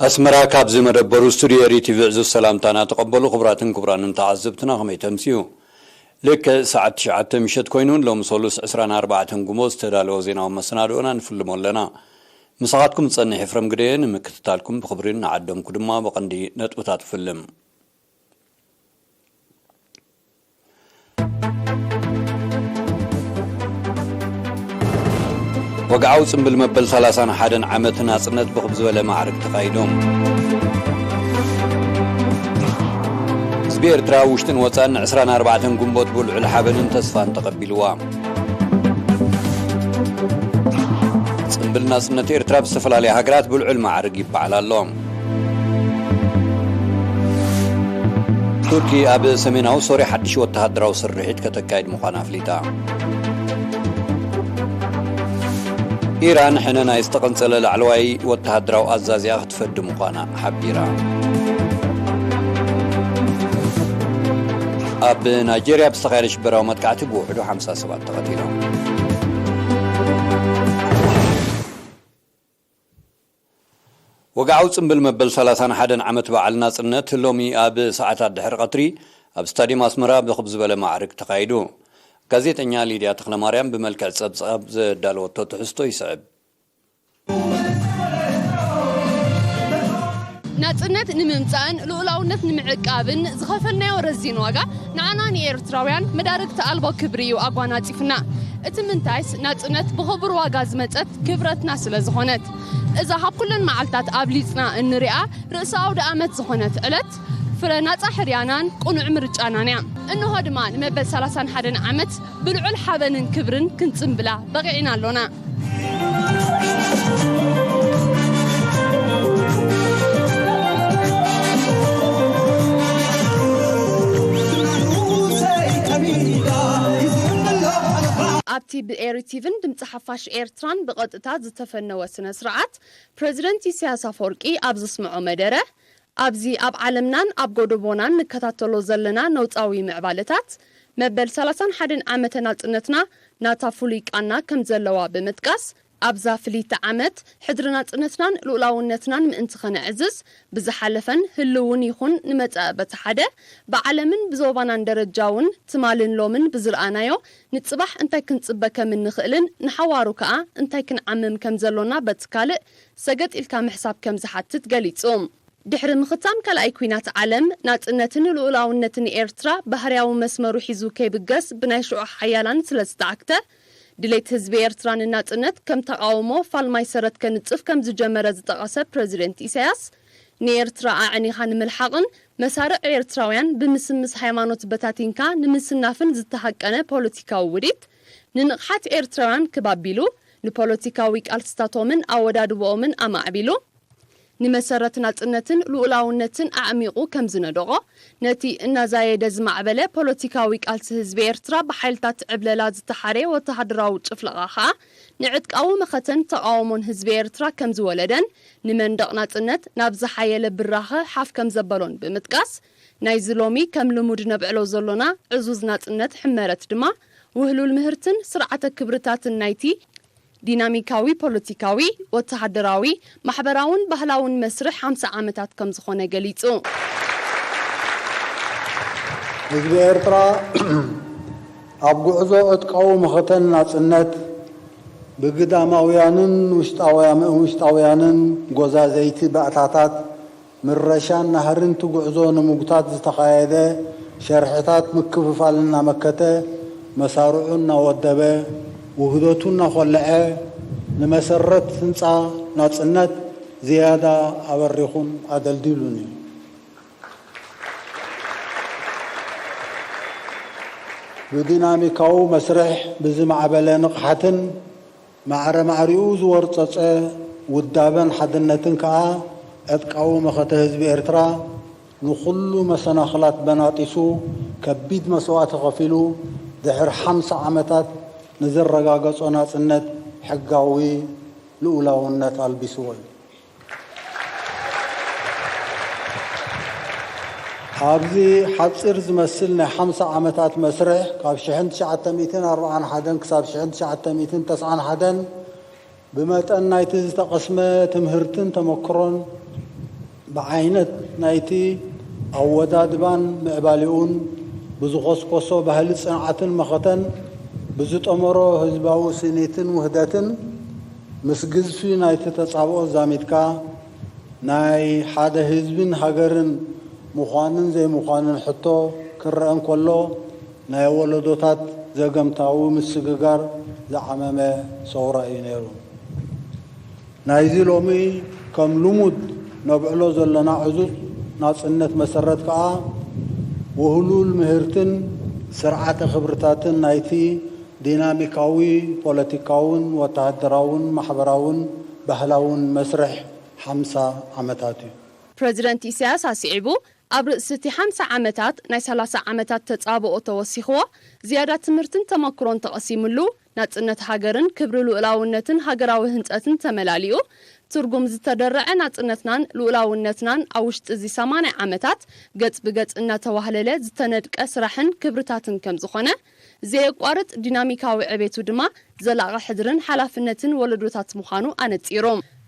ኣስመራ፣ ካብዚ መደበሩ ስቱድዮ ሪቲቪ ዕዙዝ ሰላምታና ተቐበሉ። ክቡራትን ክቡራንን ተዓዘብትና፣ ከመይ ተምስዩ? ልክዕ ሰዓት ትሽዓተ ምሸት ኮይኑ፣ ሎም ሶሉስ ዕስራን ኣርባዕተን ጉሞ ዝተዳለወ ዜናዊ መሰናድኦና ንፍልሞ ኣለና። ምሳኻትኩም ዝጸንሕ ኤፍረም ግደየ፣ ንምክትታልኩም ብኽብሪ ንዓደምኩ ድማ ብቐንዲ ነጥብታት ፍልም። ወግዓዊ ጽምብል መበል ሰላሳን ሓደን ዓመት ናጽነት ብኽብ ዝበለ ማዕርግ ተኻይዶም። ህዝቢ ኤርትራ ውሽጥን ወጻን ዕስራን ኣርባዕተን ጉንቦት ብልዑል ሓበንን ተስፋን ተቐቢልዋ። ጽምብል ናጽነት ኤርትራ ብዝተፈላለየ ሃገራት ብልዑል ማዕርግ ይበዓል ኣሎ። ቱርኪ ኣብ ሰሜናዊ ሶርያ ሓድሽ ወተሃደራዊ ስርሒት ከተካይድ ምዃና ኣፍሊጣ። ኢራን ሕነ ናይ ዝተቐንጸለ ላዕለዋይ ወተሃደራዊ ኣዛዚኣ ክትፈዲ ምዃና ሓቢራ። ኣብ ናይጄርያ ብዝተኻየደ ሽበራዊ መጥቃዕቲ ብውሕዱ ሓምሳ ሰባት ተቐቲሎም። ወግዓዊ ጽምብል መበል ሰላሳን ሓደን ዓመት በዓል ናጽነት ሎሚ ኣብ ሰዓታት ድሕሪ ቀትሪ ኣብ ስታድየም ኣስመራ ብኽብ ዝበለ ማዕርግ ተኻይዱ። ጋዜጠኛ ሊድያ ተኽለማርያም ብመልክዕ ጸብጻብ ዘዳለወቶ ትሕዝቶ ይስዕብ። ናጽነት ንምምጻእን ልኡላውነት ንምዕቃብን ዝኸፈልናዮ ረዚን ዋጋ ንዓና ንኤርትራውያን መዳርግቲ ኣልቦ ክብሪ እዩ ኣጓናጺፉና። እቲ ምንታይስ ናጽነት ብኽቡር ዋጋ ዝመጸት ክብረትና ስለ ዝኾነት። እዛ ካብ ኩለን መዓልታት ኣብሊጽና እንሪኣ ርእሰ ኣውደ ኣመት ዝኾነት ዕለት ፍረ ናጻ ሕርያናን ቅኑዕ ምርጫናን እያ። እንሆ ድማ ንመበል ሰላሳን ሓደን ዓመት ብልዑል ሓበንን ክብርን ክንጽምብላ በቒዕና ኣሎና። ኣብቲ ብኤሪ ቲቪን ድምፂ ሓፋሽ ኤርትራን ብቐጥታ ዝተፈነወ ስነ ስርዓት ፕሬዚደንት ኢሳያስ ኣፈወርቂ ኣብ ዘስምዖ መደረ፣ ኣብዚ ኣብ ዓለምናን ኣብ ጎደቦናን ንከታተሎ ዘለና ነውጻዊ ምዕባለታት፣ መበል ሰላሳን ሓደን ዓመተ ናጽነትና ናታ ፍሉይ ቃና ከም ዘለዋ ብምጥቃስ፣ ኣብዛ ፍልይቲ ዓመት ሕድሪ ናጽነትናን ልኡላውነትናን ምእንቲ ኸነዕዝዝ፣ ብዝሓለፈን ህልውን ይኹን ንመጻኢ በቲ ሓደ፣ ብዓለምን ብዞባናን ደረጃ እውን ትማልን ሎምን ብዝረኣናዮ፣ ንጽባሕ እንታይ ክንጽበ ከም እንኽእልን ንሓዋሩ ከኣ እንታይ ክንዓምም ከም ዘሎና በቲ ካልእ ሰገጥ ኢልካ ምሕሳብ ከም ዝሓትት ገሊጹ። ድሕሪ ምኽታም ካልኣይ ኲናት ዓለም፣ ናጽነትን ልኡላውነትን ኤርትራ ባህርያዊ መስመሩ ሒዙ ከይብገስ ብናይ ሽዑ ሓያላን ስለ ዝተዓግተ፣ ድሌት ህዝቢ ኤርትራ ንናጽነት ከም ተቓውሞ ፋልማይ ሰረት ከንጽፍ ከም ዝጀመረ ዝጠቐሰ ፕረዚደንት ኢሳያስ፣ ንኤርትራ ኣዕኒኻ ንምልሓቕን መሳርዕ ኤርትራውያን ብምስምስ ሃይማኖት በታቲንካ ንምስናፍን ዝተሃቀነ ፖለቲካዊ ውዲት፣ ንንቕሓት ኤርትራውያን ክብ ኣቢሉ፣ ንፖለቲካዊ ቃልስታቶምን ኣወዳድብኦምን ኣማዕቢሉ፣ ንመሰረት ናጽነትን ልኡላውነትን ኣዕሚቑ ከም ዝነደቖ፣ ነቲ እናዛየደ ዝማዕበለ ፖለቲካዊ ቃልሲ ህዝቢ ኤርትራ ብሓይልታት ዕብለላ ዝተሓርየ ወተሃደራዊ ጭፍለቓ ኸኣ፣ ንዕጥቃዊ መኸተን ተቓውሞን ህዝቢ ኤርትራ ከም ዝወለደን፣ ንመንደቕ ናጽነት ናብ ዝሓየለ ብራኸ ሓፍ ከም ዘበሎን ብምጥቃስ፣ ናይዚ ሎሚ ከም ልሙድ ነብዕሎ ዘሎና ዕዙዝ ናጽነት ሕመረት ድማ፣ ውህሉል ምህርትን ስርዓተ ክብርታትን ናይቲ ዲናሚካዊ ፖለቲካዊ፣ ወተሃደራዊ፣ ማሕበራውን ባህላውን መስርሕ ሓምሳ ዓመታት ከም ዝኾነ ገሊጹ። ህዝቢ ኤርትራ ኣብ ጉዕዞ ዕጥቃዊ መኸተን ናጽነት ብግዳማውያንን ውሽጣውያ-፣ ውሽጣውያንን ጎዛዘይቲ ባእታታት ምረሻን ናህርን እቲ ጉዕዞ ንምጉታት ዝተኻየደ ሸርሕታት ምክፍፋል እናመከተ፣ መሳርዑ እናወደበ፣ ውህደቱ እናኾልዐ፣ ንመሰረት ህንጻ ናጽነት ዝያዳ ኣበሪኹን ኣደልዲሉን እዩ። ብዲናሚካዊ መስርሕ ብዝማዕበለ ንቕሓትን ማዕረ ማዕሪኡ ዝወርጸጸ ውዳበን ሓድነትን ከኣ፣ ዕጥቃዊ መኸተ ህዝቢ ኤርትራ ንኹሉ መሰናኽላት በናጢሱ፣ ከቢድ መስዋእቲ ከፊሉ፣ ድሕሪ ሓምሳ ዓመታት ንዝረጋገጾ ናጽነት ሕጋዊ ልኡላውነት ኣልቢስዎ እዩ። ኣብዚ ሓጺር ዝመስል ናይ ሓምሳ ዓመታት መስርሕ፣ ካብ ሽሕን ትሽዓተ ሚእትን ኣርብዓን ሓደን ክሳብ ሽሕን ትሽዓተ ሚእትን ተስዓን ሓደን፣ ብመጠን ናይቲ ዝተቐስመ ትምህርትን ተመክሮን፣ ብዓይነት ናይቲ ኣወዳድባን ምዕባሌኡን፣ ብዝኾስኮሶ ባህሊ ጽንዓትን መኸተን፣ ብዝጠመሮ ህዝባዊ ስኒትን ውህደትን፣ ምስ ግዝፊ ናይቲ ተጻብኦ ዛሚድካ፣ ናይ ሓደ ህዝብን ሃገርን ምዃንን ዘይምዃንን ሕቶ ክረአ እንከሎ፣ ናይ ወለዶታት ዘገምታዊ ምስግጋር ዝዓመመ ሰውራ እዩ ነይሩ። ናይዚ ሎሚ ከም ልሙድ ነብዕሎ ዘለና ዕዙዝ ናጽነት መሰረት ከኣ፣ ውህሉል ምህርትን ስርዓተ ክብርታትን ናይቲ ዲናሚካዊ ፖለቲካውን ወተሃደራውን ማሕበራውን ባህላውን መስርሕ ሓምሳ ዓመታት እዩ። ፕረዚደንት ኢሳያስ ኣስዒቡ፣ ኣብ ርእሲ እቲ ሓምሳ ዓመታት ናይ ሰላሳ ዓመታት ተጻብኦ ተወሲኽዎ፣ ዝያዳ ትምህርትን ተመክሮን ተቐሲምሉ፣ ናጽነት ሃገርን ክብሪ ልኡላውነትን ሃገራዊ ህንጸትን ተመላሊኡ፣ ትርጉም ዝተደረዐ ናጽነትናን ልኡላውነትናን ኣብ ውሽጢ እዚ ሰማንያ ዓመታት ገጽ ብገጽ እናተዋህለለ ዝተነድቀ ስራሕን ክብርታትን ከም ዝኾነ፣ ዘየቋርጽ ዲናሚካዊ ዕቤቱ ድማ ዘላቒ ሕድርን ሓላፍነትን ወለዶታት ምዃኑ ኣነጺሩ።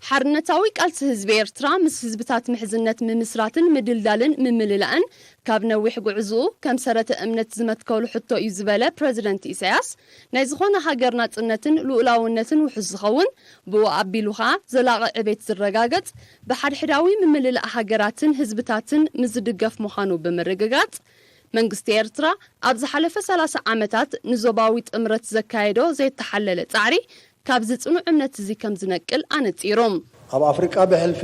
ሓርነታዊ ቃልሲ ህዝቢ ኤርትራ ምስ ህዝብታት ምሕዝነት ምምስራትን ምድልዳልን ምምልላእን ካብ ነዊሕ ጉዕዝኡ ከም ሰረተ እምነት ዝመትከሉ ሕቶ እዩ ዝበለ ፕረዚደንት ኢሳያስ፣ ናይ ዝኾነ ሃገር ናጽነትን ልኡላውነትን ውሑስ ዝኸውን፣ ብኡ ኣቢሉ ኸኣ ዘላቒ ዕቤት ዝረጋገጽ፣ ብሓድሕዳዊ ምምልላእ ሃገራትን ህዝብታትን ምስ ዝድገፍ ምዃኑ ብምርግጋጽ፣ መንግስቲ ኤርትራ ኣብ ዝሓለፈ ሰላሳ ዓመታት ንዞባዊ ጥምረት ዘካየዶ ዘይተሓለለ ጻዕሪ ካብዚ ጽኑዕ እምነት እዚ ከም ዝነቅል ኣነጺሩ። ኣብ ኣፍሪቃ ብሕልፊ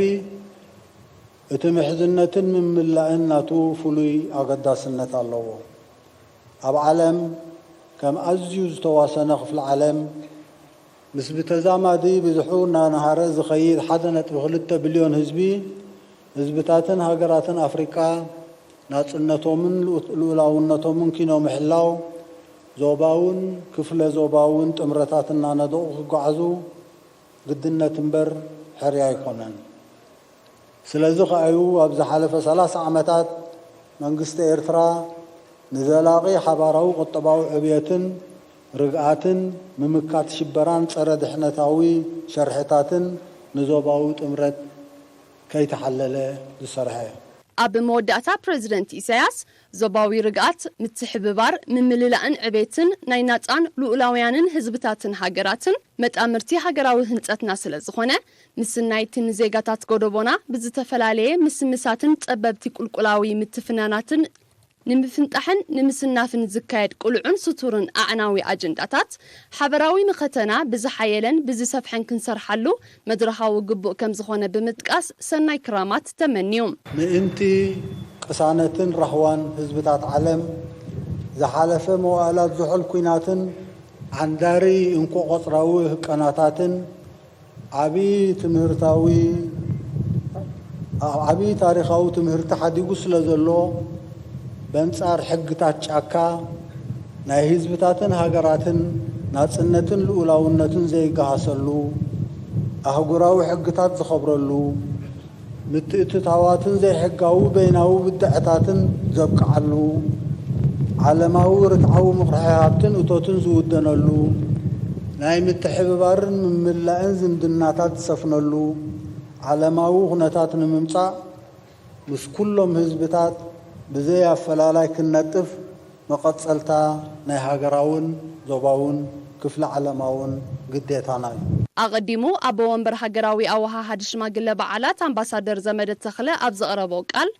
እቲ ምሕዝነትን ምምላእን ናቱ ፍሉይ ኣገዳስነት ኣለዎ። ኣብ ዓለም ከም ኣዝዩ ዝተዋሰነ ክፍሊ ዓለም ምስ ብተዛማዲ ብዝሑ እናነሃረ ዝኸይድ ሓደ ነጥቢ ክልተ ቢልዮን ህዝቢ፣ ህዝብታትን ሃገራትን ኣፍሪቃ ናጽነቶምን ልኡላውነቶምን ኪኖ ምሕላው፣ ዞባውን ክፍለ ዞባውን ጥምረታት እናነደቑ ክጓዓዙ ግድነት እምበር ሕርያ ኣይኮነን። ስለዚ ከኣዩ ኣብ ዝሓለፈ ሰላሳ ዓመታት መንግስቲ ኤርትራ ንዘላቒ ሓባራዊ ቁጠባዊ ዕብየትን ርግኣትን፣ ምምካት ሽበራን ጸረ ድሕነታዊ ሸርሕታትን ንዞባዊ ጥምረት ከይተሓለለ ዝሰርሐ። ኣብ መወዳእታ ፕረዚደንት ኢሳያስ፣ ዞባዊ ርግኣት፣ ምትሕብባር፣ ምምልላእን ዕቤትን ናይ ናጻን ልኡላውያንን ህዝብታትን ሃገራትን መጣምርቲ ሃገራዊ ህንጸትና ስለ ዝኾነ፣ ምስናይ እቲ ንዜጋታት ጎደቦና ብዝተፈላለየ ምስምሳትን ጸበብቲ ቁልቁላዊ ምትፍናናትን ንምፍንጣሕን ንምስናፍን ዝካየድ ቅሉዕን ስቱርን ኣዕናዊ ኣጀንዳታት፣ ሓበራዊ መኸተና ብዝሓየለን ብዝሰፍሐን ክንሰርሓሉ መድረኻዊ ግቡእ ከም ዝኾነ ብምጥቃስ ሰናይ ክራማት ተመንዩ። ምእንቲ ቅሳነትን ራህዋን ህዝብታት ዓለም፣ ዝሓለፈ መዋእላት ዝሑል ኲናትን ዓንዳሪ እንኮ ቆጽራዊ ህቀናታትን ዓቢ ትምህርታዊ ዓቢ ታሪኻዊ ትምህርቲ ሓዲጉ ስለ ዘሎ፣ በንጻር ሕግታት ጫካ ናይ ህዝብታትን ሃገራትን ናጽነትን ልኡላውነትን ዘይገሃሰሉ፣ ኣህጉራዊ ሕግታት ዝኸብረሉ፣ ምትእትታዋትን ዘይሕጋዊ በይናዊ ብድዐታትን ዘብቅዓሉ፣ ዓለማዊ ርትዓዊ ምቕርሒ ሃብትን እቶትን ዝውደነሉ፣ ናይ ምትሕብባርን ምምላእን ዝምድናታት ዝሰፍነሉ ዓለማዊ ኩነታት ንምምጻእ፣ ምስ ኩሎም ህዝብታት ብዘይ ኣፈላላይ ክንነጥፍ፣ መቐጸልታ ናይ ሃገራውን ዞባውን ክፍለ ዓለማውን ግዴታና እዩ። ኣቐዲሙ ኣቦ ወንበር ሃገራዊ ኣወሃሃዲ ሽማግለ በዓላት ኣምባሳደር ዘመደ ተኽለ ኣብ ዘቕረቦ ቃል፣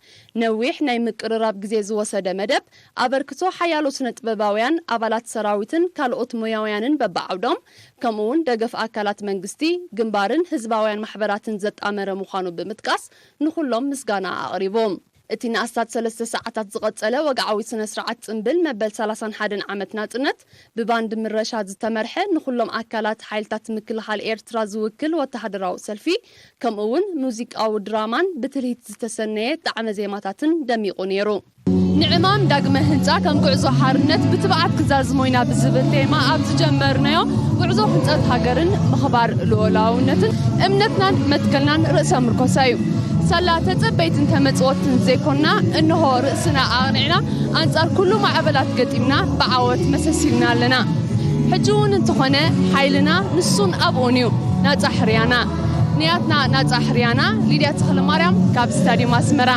ነዊሕ ናይ ምቅርራብ ግዜ ዝወሰደ መደብ፣ ኣበርክቶ ሓያሎ ስነ-ጥበባውያን፣ ኣባላት ሰራዊትን ካልኦት ሞያውያንን በብዓውዶም፣ ከምኡ'ውን ደገፍ ኣካላት መንግስቲ፣ ግንባርን ህዝባውያን ማሕበራትን ዘጣመረ ምዃኑ ብምጥቃስ፣ ንኹሎም ምስጋና ኣቕሪቡ። እቲ ንኣስታት ሰለስተ ሰዓታት ዝቐጸለ ወግዓዊ ስነ-ስርዓት ጽምብል መበል ሰላሳን ሓደን ዓመት ናጽነት፣ ብባንድ ምረሻ ዝተመርሐ ንኹሎም ኣካላት ሓይልታት ምክልኻል ኤርትራ ዝውክል ወተሃደራዊ ሰልፊ፣ ከምኡ'ውን ሙዚቃዊ ድራማን ብትልሂት ዝተሰነየ ጣዕመ ዜማታትን ደሚቑ ነይሩ። ንዕማም ዳግመ ህንጻ ከም ጉዕዞ ሓርነት ብትብዓት ክዛዝሞ ኢና ብዝብል ቴማ ኣብ ዝጀመርናዮ ጉዕዞ ህንጸት ሃገርን ምኽባር ልኡላውነትን እምነትናን መትከልናን ርእሰ ምርኮሳ እዩ። ሳላ ተጸበይትን ተመጽወትን ዘይኮና፣ እንሆ ርእስና ኣቕኒዕና ኣንጻር ኩሉ ማዕበላት ገጢምና ብዓወት መሰሲልና ኣለና። ሕጂ እውን እንተኾነ ሓይልና ንሱን ኣብኡን እዩ፣ ናጻ ሕርያና። ንያትና ናጻ ሕርያና፣ ሊድያ ተኽለማርያም ካብ ስታዲየም ኣስመራ።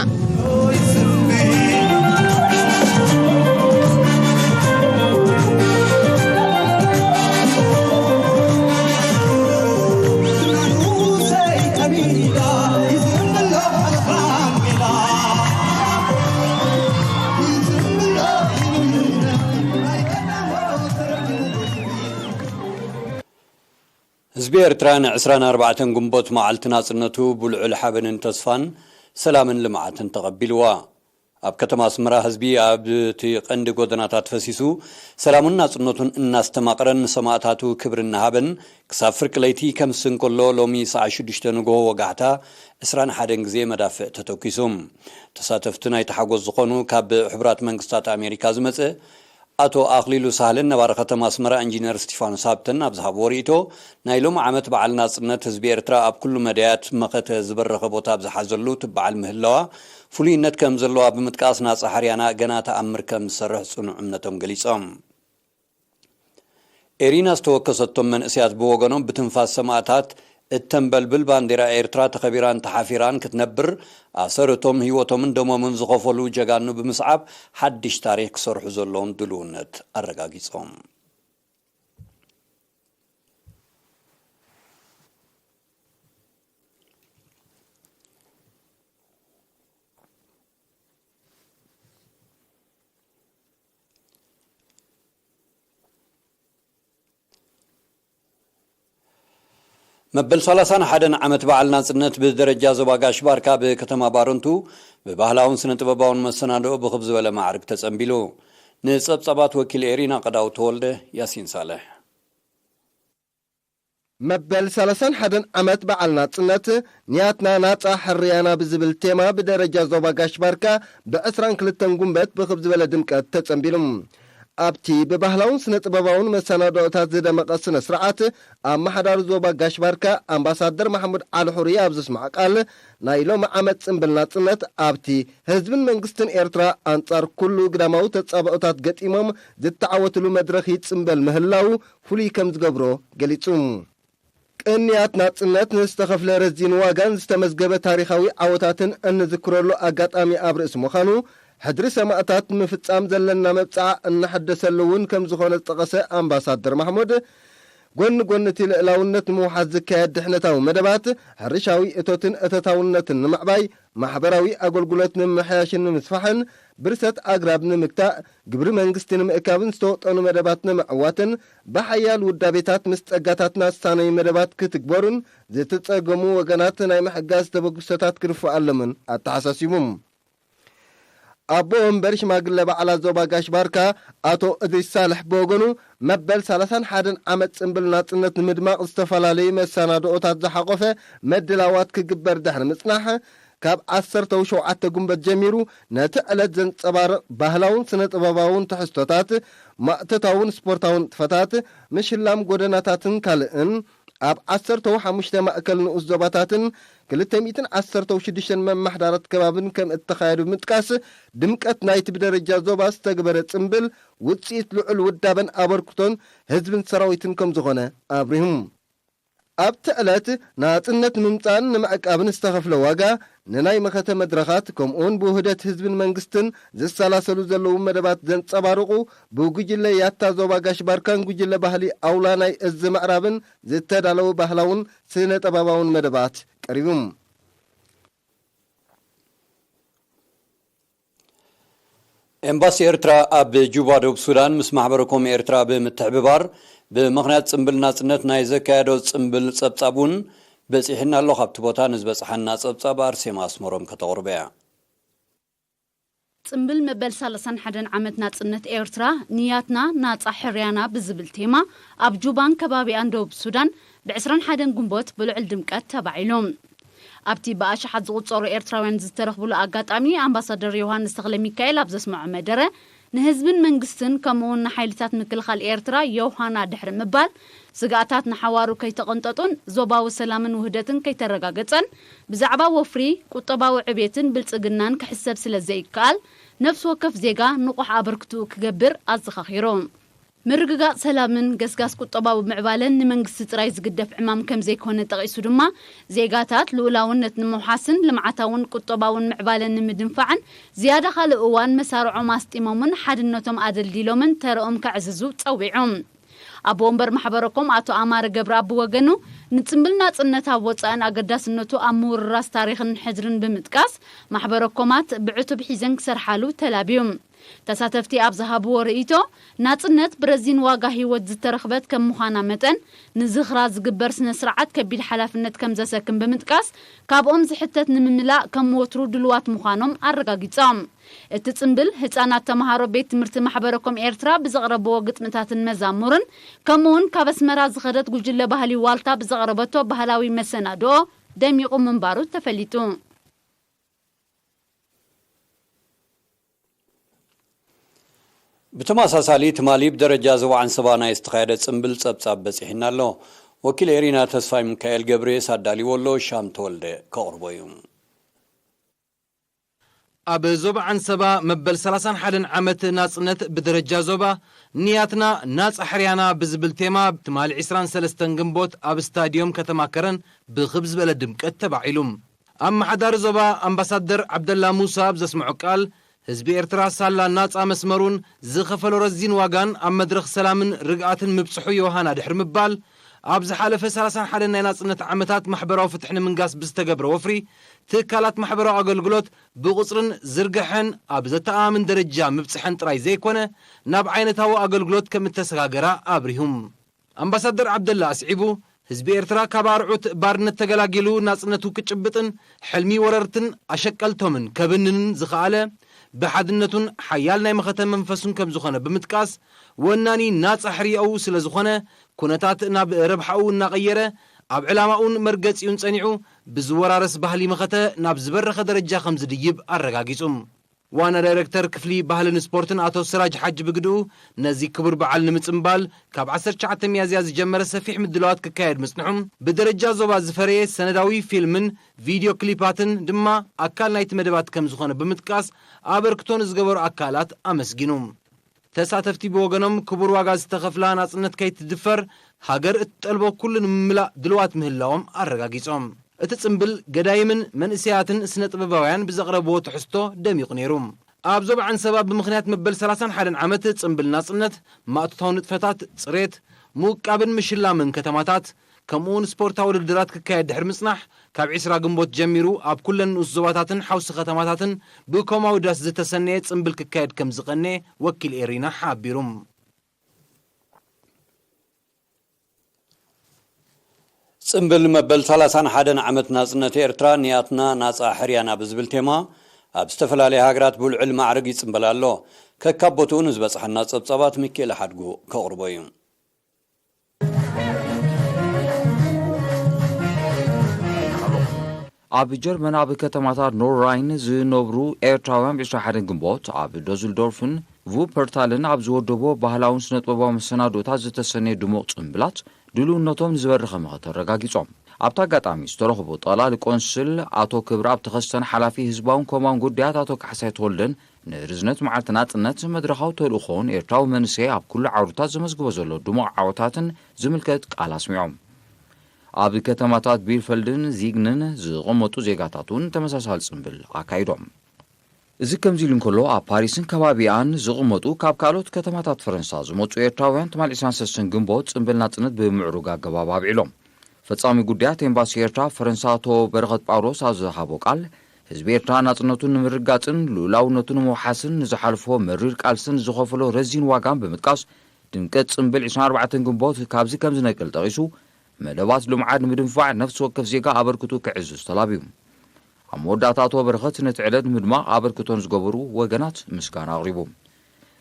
ህዝቢ ኤርትራ ንዕስራን ኣርባዕተን ግንቦት መዓልቲ ናጽነቱ ብልዑል ሓበንን ተስፋን፣ ሰላምን ልምዓትን ተቐቢልዋ። ኣብ ከተማ ኣስመራ ህዝቢ ኣብቲ ቀንዲ ጎደናታት ፈሲሱ ሰላሙን ናጽነቱን እናስተማቕረን ንሰማእታቱ ክብሪ እናሃበን ክሳብ ፍርቂ ለይቲ ከምሲ እንከሎ ሎሚ ሰዓት ሽዱሽተ ንግሆ ወጋሕታ ዕስራን ሓደን ግዜ መዳፍዕ ተተኲሱ። ተሳተፍቲ ናይቲ ሓጎስ ዝኾኑ ካብ ሕቡራት መንግስታት ኣሜሪካ ዝመጸ ኣቶ ኣኽሊሉ ሳህለን ነባሪ ከተማ ኣስመራ ኢንጂነር እስቲፋኖስ ሃብተን ኣብ ዝሃብዎ ርእይቶ፣ ናይ ሎሚ ዓመት በዓል ናጽነት ህዝቢ ኤርትራ ኣብ ኩሉ መዳያት መኸተ ዝበረኸ ቦታ ኣብ ዝሓዘሉ ትበዓል ምህላዋ ፍሉይነት ከም ዘለዋ ብምጥቃስ፣ ናጻ ሓርያና ገና ተኣምር ከም ዝሰርሕ ጽኑዕ እምነቶም ገሊጾም። ኤሪና ዝተወከሰቶም መንእሰያት ብወገኖም ብትንፋስ ሰማእታት እተንበልብል ባንዴራ ኤርትራ ተኸቢራን ተሓፊራን ክትነብር፣ ኣሰር እቶም ህይወቶምን ደሞምን ዝኸፈሉ ጀጋኑ ብምስዓብ ሓድሽ ታሪኽ ክሰርሑ ዘለዎም ድልውነት ኣረጋጊጾም። መበል ሰላሳን ሓደን ዓመት በዓል ናጽነት ብደረጃ ዞባ ጋሽ ባርካ ብከተማ ባረንቱ ብባህላውን ስነ ጥበባውን መሰናድኦ ብኽብ ዝበለ ማዕርግ ተጸንቢሉ። ንጸብጻባት ወኪል ኤሪና ቀዳው ተወልደ፣ ያሲን ሳልሕ። መበል ሰላሳን ሓደን ዓመት በዓል ናጽነት፣ ንያትና ናጻ ሕርያና ብዝብል ቴማ ብደረጃ ዞባ ጋሽ ባርካ ብዕስራን ክልተን ጉንበት ብኽብ ዝበለ ድምቀት ተጸንቢሉ። ኣብቲ ብባህላውን ስነ ጥበባውን መሰናድኦታት ዝደመቐ ስነ ስርዓት፣ ኣመሓዳሪ ዞባ ጋሽ ባርካ ኣምባሳደር ማሕሙድ ዓሊ ሑሪ ኣብ ዘስምዖ ቃል፣ ናይ ሎሚ ዓመት ጽምብል ናጽነት ኣብቲ ህዝብን መንግስትን ኤርትራ ኣንጻር ኩሉ ግዳማዊ ተጻብኦታት ገጢሞም ዝተዓወትሉ መድረኽ ይጽምበል ምህላው ፍሉይ ከም ዝገብሮ ገሊጹ። ቅንያት ናጽነት ንዝተኸፍለ ረዚን ዋጋን ዝተመዝገበ ታሪኻዊ ዓወታትን እንዝክረሉ ኣጋጣሚ ኣብ ርእሲ ምዃኑ፣ ሕድሪ ሰማእታት ንምፍጻም ዘለና መብጽዓ እናሐደሰሉ እውን ከም ዝኾነ ዝጠቐሰ ኣምባሳደር ማሕሙድ፣ ጎኒ ጎኒ እቲ ልእላውነት ንምውሓስ ዝካየድ ድሕነታዊ መደባት፣ ሕርሻዊ እቶትን እቶታውነትን ንምዕባይ፣ ማሕበራዊ ኣገልግሎት ንምምሕያሽን ንምስፋሕን፣ ብርሰት ኣግራብ ንምግታእ፣ ግብሪ መንግስቲ ንምእካብን ዝተወጠኑ መደባት ንምዕዋትን፣ ብሓያል ውዳቤታት ምስ ጸጋታትና ዝሳነዩ መደባት ክትግበሩን፣ ዝተጸገሙ ወገናት ናይ ምሕጋዝ ተበግሶታት ክድፍኣሎምን ኣተሓሳሲቡ። ኣቦ ወንበር ሽማግለ በዓላት ዞባ ጋሽ ባርካ ኣቶ እድሪስ ሳልሕ ብወገኑ፣ መበል ሰላሳን ሓደን ዓመት ጽምብል ናጽነት ንምድማቕ ዝተፈላለዩ መሰናድኦታት ዝሓቖፈ ምድላዋት ክግበር ድሕሪ ምጽናሕ፣ ካብ ዓሰርተው ሸውዓተ ጉንበት ጀሚሩ ነቲ ዕለት ዘንጸባርቕ ባህላውን ስነ ጥበባውን ትሕዝቶታት፣ ማእቶታውን ስፖርታውን ንጥፈታት፣ ምሽላም ጎደናታትን ካልእን፣ ኣብ ዓሰርተው ሓሙሽተ ማእከል ንኡስ ዞባታትን ክልተ ሚእትን ዓሰርተው ሽዱሽተን መማሕዳራት ከባብን ከም እተኻየዱ ብምጥቃስ፣ ድምቀት ናይቲ ብደረጃ ዞባ ዝተግበረ ጽምብል ውጽኢት ልዑል ውዳበን ኣበርክቶን ህዝብን ሰራዊትን ከም ዝኾነ ኣብሪሁ። ኣብቲ ዕለት ናጽነት ንምምጻእን ንምዕቃብን ዝተኸፍለ ዋጋ፣ ንናይ መኸተ መድረኻት፣ ከምኡውን ብውህደት ህዝብን መንግስትን ዝሰላሰሉ ዘለዉ መደባት ዘንጸባርቑ፣ ብጉጅለ ያታ ዞባ ጋሽ ባርካን ጉጅለ ባህሊ ኣውላ ናይ እዝ ምዕራብን ዝተዳለወ ባህላውን ስነ ጥበባውን መደባት ቀሪቡ። ኤምባሲ ኤርትራ ኣብ ጁባ፣ ደቡብ ሱዳን፣ ምስ ማሕበረ ኮም ኤርትራ ብምትሕብባር፣ ብምኽንያት ጽምብል ናጽነት ናይ ዘካየዶ ጽምብል ጸብጻብ እውን በጺሕና ኣሎ። ካብቲ ቦታ ንዝበጽሓና ጸብጻብ ኣርሴማ ኣስመሮም ከተቕርቦ እያ። ጽምብል መበል ሰላሳን ሓደን ዓመት ናጽነት ኤርትራ፣ ንያትና ናጻ ሕርያና ብዝብል ቴማ፣ ኣብ ጁባን ከባቢኣን ደቡብ ሱዳን፣ ብ ዕስራን ሓደን ግንቦት ብልዑል ድምቀት ተባዒሉ። ኣብቲ ብኣሽሓት ዝቑጸሩ ኤርትራውያን ዝተረኽብሉ ኣጋጣሚ፣ ኣምባሳደር ዮሃንስ ተኽለሚካኤል ኣብ ዘስምዖ መደረ፣ ንህዝብን መንግስትን፣ ከምኡ'ውን ንሓይልታት ምክልኻል ኤርትራ ዮሃና ድሕሪ ምባል፣ ስግኣታት ንሓዋሩ ከይተቐንጠጡን ዞባዊ ሰላምን ውህደትን ከይተረጋገጸን፣ ብዛዕባ ወፍሪ፣ ቁጠባዊ ዕቤትን ብልጽግናን ክሕሰብ ስለ ዘይከኣል፣ ነፍሲ ወከፍ ዜጋ ንቑሕ ኣበርክትኡ ክገብር ኣዘኻኺሩ። ምርግጋጽ ሰላምን ገስጋስ ቁጠባዊ ምዕባለን ንመንግስቲ ጥራይ ዝግደፍ ዕማም ከም ዘይኮነ ጠቒሱ ድማ፣ ዜጋታት ልኡላውነት ንምውሓስን ልምዓታውን ቁጠባውን ምዕባለን ንምድንፋዕን ዝያዳ ካልእ እዋን መሳርዖም ኣስጢሞምን ሓድነቶም ኣደልዲሎምን ተረኦም ከዕዝዙ ጸዊዑ። ኣቦ ወንበር ማሕበረኮም ኣቶ ኣማረ ገብረኣብ ብወገኑ፣ ንጽምብል ናጽነት ኣብ ወጻእን ኣገዳስነቱ ኣብ ምውርራስ ታሪኽን ሕድርን ብምጥቃስ፣ ማሕበረኮማት ብዕቱብ ሒዘን ክሰርሓሉ ተላብዩ። ተሳተፍቲ ኣብ ዝሃብዎ ርእይቶ፣ ናጽነት ብረዚን ዋጋ ህይወት ዝተረኽበት ከም ምዃና መጠን፣ ንዝኽራ ዝግበር ስነ ስርዓት ከቢድ ሓላፍነት ከም ዘሰክም ብምጥቃስ፣ ካብኦም ዝሕተት ንምምላእ ከም ወትሩ ድልዋት ምዃኖም ኣረጋጊጾም። እቲ ጽምብል፣ ህጻናት ተመሃሮ ቤት ትምህርቲ ማሕበረኮም ኤርትራ ብዘቕረብዎ ግጥምታትን መዛሙርን፣ ከምኡውን ካብ ኣስመራ ዝኸደት ጉጅለ ባህሊ ዋልታ ብዘቕረበቶ ባህላዊ መሰናድኦ ደሚቑ ምንባሩ ተፈሊጡ። ብተመሳሳሊ፣ ትማሊ ብደረጃ ዞባ ዓንሰባ ናይ ዝተኻየደ ጽምብል ጸብጻብ በጺሕና ኣሎ። ወኪል ኤሪና ተስፋይ ሚካኤል ገብርየስ ኣዳልዎ ኣሎ፣ ሻም ተወልደ ከቕርቦ እዩ። ኣብ ዞባ ዓንሰባ መበል ሰላሳን ሓደን ዓመት ናጽነት ብደረጃ ዞባ፣ ንያትና ናጻ ሕርያና ብዝብል ቴማ፣ ትማሊ ዕስራን ሰለስተን ግንቦት ኣብ ስታድዮም ከተማ ከረን ብኽብ ዝበለ ድምቀት ተባዒሉ። ኣመሓዳሪ ዞባ ኣምባሳደር ዓብደላ ሙሳ ኣብ ዘስምዖ ቃል፣ ህዝቢ ኤርትራ ሳላ ናጻ መስመሩን ዝኸፈሎ ረዚን ዋጋን ኣብ መድረኽ ሰላምን ርግኣትን ምብጽሑ ዮሃና ድሕሪ ምባል፣ ኣብ ዝሓለፈ ሰላሳን ሓደን ናይ ናጽነት ዓመታት ማሕበራዊ ፍትሒ ንምንጋስ ብዝተገብረ ወፍሪ፣ ትካላት ማሕበራዊ ኣገልግሎት ብቑጽርን ዝርግሐን ኣብ ዘተኣማምን ደረጃ ምብጽሐን ጥራይ ዘይኮነ፣ ናብ ዓይነታዊ ኣገልግሎት ከም እተሰጋገራ ኣብሪሁ። ኣምባሳደር ዓብደላ ኣስዒቡ፣ ህዝቢ ኤርትራ ካብ ኣርዑት ባርነት ተገላጊሉ ናጽነቱ ክጭብጥን ሕልሚ ወረርትን ኣሸቀልቶምን ከብንንን ዝኸኣለ፣ ብሓድነቱን ሓያል ናይ መኸተ መንፈሱን ከም ዝኾነ ብምጥቃስ፣ ወናኒ ናጻ ሕርያኡ ስለ ዝኾነ፣ ኩነታት ናብ ረብሓኡ እናቐየረ፣ ኣብ ዕላማኡን መርገጺኡን ጸኒዑ፣ ብዝወራረስ ባህሊ መኸተ ናብ ዝበረኸ ደረጃ ከም ዝድይብ ኣረጋጊጹ። ዋና ዳይረክተር ክፍሊ ባህልን ስፖርትን ኣቶ ስራጅ ሓጂ ብግድኡ፣ ነዚ ክቡር በዓል ንምጽምባል ካብ ዓሰርተ ትሽዓተ ሚያዝያ ዝጀመረ ሰፊሕ ምድላዋት ክካየድ ምጽንሑ፣ ብደረጃ ዞባ ዝፈረየ ሰነዳዊ ፊልምን ቪድዮ ክሊፓትን ድማ ኣካል ናይቲ መደባት ከም ዝኾነ ብምጥቃስ፣ ኣበርክቶ ንዝገበሩ ኣካላት ኣመስጊኑ። ተሳተፍቲ ብወገኖም፣ ክቡር ዋጋ ዝተኸፍላ ናጽነት ከይትድፈር፣ ሃገር እትጠልቦ ኩሉ ንምምላእ ድልዋት ምህላዎም ኣረጋጊጾም። እቲ ጽምብል፣ ገዳይምን መንእሰያትን ስነ ጥበባውያን ብዘቕረብዎ ትሕዝቶ ደሚቑ ነይሩ። ኣብ ዞባ ዓንሰባ ብምኽንያት መበል ሰላሳን ሓደን ዓመት ጽምብል ናጽነት፣ ማእቶታዊ ንጥፈታት፣ ጽሬት፣ ምውቃብን ምሽላምን ከተማታት፣ ከምኡውን ስፖርታዊ ውድድራት ክካየድ ድሕሪ ምጽናሕ፣ ካብ ዕስራ ግንቦት ጀሚሩ ኣብ ኩለን ንኡስ ዞባታትን ሓውሲ ከተማታትን ብኮማዊ ዳስ ዝተሰነየ ጽምብል ክካየድ ከም ዝቐነየ ወኪል ኤሪና ሓቢሩ። ጽምብል መበል ሰላሳን ሓደን ዓመት ናጽነት ኤርትራ፣ ንያትና ናጻ ሕርያና ብዝብል ቴማ፣ ኣብ ዝተፈላለያ ሃገራት ብልዑል ማዕርግ ይጽምበል ኣሎ። ከካብ ቦትኡ ንዝበጽሐና ጸብጻባት ሚኪኤል ሓድጉ ከቕርቦ እዩ። ኣብ ጀርመን ኣብ ከተማታት ኖርራይን ዝነብሩ ኤርትራውያን ብ ዕስራን ሓደን ግንቦት ኣብ ዶዝልዶርፍን ቩፐርታልን ኣብ ዝወደቦ ባህላውን ስነ-ጥበባዊ መሰናድኦታት ዝተሰነየ ድሙቕ ጽምብላት ድልውነቶም ንዝበረኸ መኸተ ኣረጋጊጾም። ኣብቲ ኣጋጣሚ ዝተረኽቡ ጠቕላሊ ቆንስል ኣቶ ክብረኣብ ተኸስተን ሓላፊ ህዝባውን ኮማውን ጉዳያት ኣቶ ካሕሳይ ተወልደን ንርዝነት መዓልቲ ናጽነት መድረኻዊ ተልእኾን ኤርትራዊ መንእሰይ ኣብ ኩሉ ዓውድታት ዘመዝግቦ ዘሎ ድሙቕ ዓወታትን ዝምልከት ቃል ኣስሚዖም። ኣብ ከተማታት ቢልፈልድን ዚግንን ዝቕመጡ ዜጋታት እውን ተመሳሳሊ ጽምብል ኣካይዶም። እዚ ከምዚ ኢሉ እንከሎ፣ ኣብ ፓሪስን ከባቢኣን ዝቕመጡ ካብ ካልኦት ከተማታት ፈረንሳ ዝመጹ ኤርትራውያን ትማሊ ዕስራን ሰለስተን ግንቦት ጽምብል ናጽነት ብምዕሩግ ኣገባብ ኣብዒሎም። ፈጻሚ ጉዳያት ኤምባሲ ኤርትራ ኣብ ፈረንሳ ኣቶ በረኸት ጳውሎስ ኣብ ዝሃቦ ቃል፣ ህዝቢ ኤርትራ ናጽነቱ ንምርግጋጽን ልኡላውነቱ ንምውሓስን ንዝሓለፎ መሪር ቃልስን ዝኸፈሎ ረዚን ዋጋን ብምጥቃስ፣ ድምቀት ጽምብል ዕስራን ኣርባዕተን ግንቦት ካብዚ ከም ዝነቅል ጠቒሱ፣ መደባት ልምዓት ንምድንፋዕ ነፍሲ ወከፍ ዜጋ ኣበርክቱ ክዕዝዝ ተላብዩ። ኣብ መወዳእታ ኣቶ በረኸት ነቲ ዕለት ንምድማቕ ኣበርክቶ ንዝገበሩ ወገናት ምስጋና ኣቕሪቡ።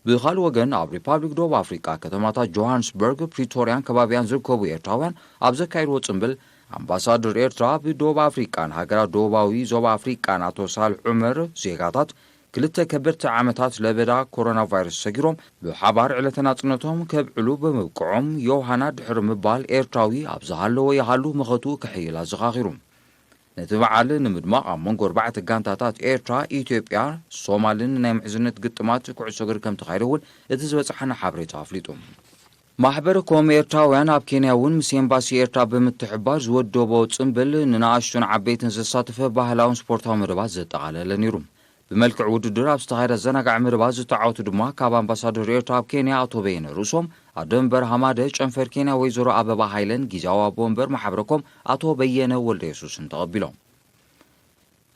ብኻልእ ወገን፣ ኣብ ሪፓብሊክ ደቡብ ኣፍሪቃ ከተማታት ጆሃንስበርግ፣ ፕሪቶርያን ከባቢያን ዝርከቡ ኤርትራውያን ኣብ ዘካየድዎ ጽምብል፣ ኣምባሳደር ኤርትራ ኣብ ደቡብ ኣፍሪቃን ሃገራት ደቡባዊ ዞባ ኣፍሪቃን ኣቶ ሳልሕ ዑመር፣ ዜጋታት ክልተ ከበድቲ ዓመታት ለበዳ ኮሮና ቫይረስ ሰጊሮም ብሓባር ዕለተ ናጽነቶም ከብዕሉ ብምብቅዖም፣ ዮሃና ድሕሪ ምባል፣ ኤርትራዊ ኣብ ዝሃለዎ ይሃሉ መኸቱ ክሕይል ኣዘኻኺሩ። ነቲ በዓል ንምድማቕ ኣብ መንጎ ኣርባዕተ ጋንታታት ኤርትራ፣ ኢትዮጵያ፣ ሶማልን ናይ ምሕዝነት ግጥማት ኩዕሶ እግሪ ከም ተኻይደ እውን እቲ ዝበጽሓና ሓበሬታ ኣፍሊጡ። ማሕበር ኮም ኤርትራውያን ኣብ ኬንያ እውን ምስ ኤምባሲ ኤርትራ ብምትሕባር ዝወደቦ ጽምብል ንንኣሽቱን ዓበይትን ዘሳተፈ ባህላውን ስፖርታዊ መደባት ዘጠቓለለ ነይሩ። ብመልክዕ ውድድር ኣብ ዝተኻየደ ኣዘናጋዒ መደባት ዝተዓወቱ ድማ ካብ ኣምባሳደር ኤርትራ ኣብ ኬንያ ኣቶ በየነ ርእሶም፣ ኣደንበር ሃማደ፣ ጨንፈር ኬንያ ወይዘሮ ኣበባ ሃይለን፣ ጊዜያዊ ኣቦ ወንበር ማሕበረ ኮም ኣቶ በየነ ወልደ የሱስን ተቐቢሎም።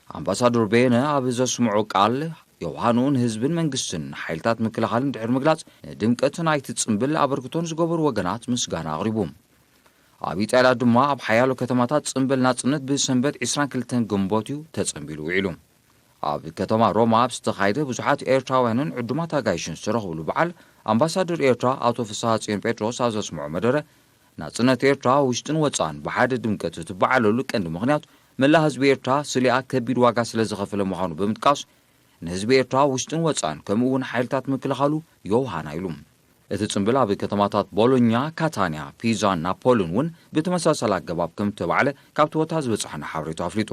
ኣምባሳደር በየነ ኣብ ዘስምዖ ቃል፣ ዮውሃኑ ንህዝብን መንግስትን ሓይልታት ምክልኻልን ድሕሪ ምግላጽ፣ ንድምቀት ናይቲ ጽምብል ኣበርክቶን ዝገበሩ ወገናት ምስጋና ኣቕሪቡ። ኣብ ኢጣልያ ድማ ኣብ ሓያሎ ከተማታት ጽምብል ናጽነት ብሰንበት ዕስራን ክልተን ግንቦት እዩ ተጸምቢሉ ውዒሉ። ኣብ ከተማ ሮማ ኣብ ዝተኻየደ ብዙሓት ኤርትራውያንን ዕዱማት ኣጋይሽን ዝተረኽብሉ በዓል፣ ኣምባሳደር ኤርትራ ኣቶ ፍስሃ ጽዮን ጴጥሮስ ኣብ ዘስምዖ መደረ፣ ናጽነት ኤርትራ ውሽጥን ወጻን ብሓደ ድምቀት እትበዓለሉ ቀንዲ ምኽንያት፣ መላእ ህዝቢ ኤርትራ ስሊኣ ከቢድ ዋጋ ስለ ዝኸፈለ ምዃኑ ብምጥቃስ፣ ንህዝቢ ኤርትራ ውሽጥን ወጻን ከምኡ እውን ሓይልታት ምክልኻሉ ዮውሃና ኢሉ። እቲ ጽምብል ኣብ ከተማታት ቦሎኛ፣ ካታንያ፣ ፒዛን ናፖልን እውን ብተመሳሳሊ ኣገባብ ከም እተባዕለ ካብቲ ቦታ ዝበጽሐና ሓበሬታ ኣፍሊጡ።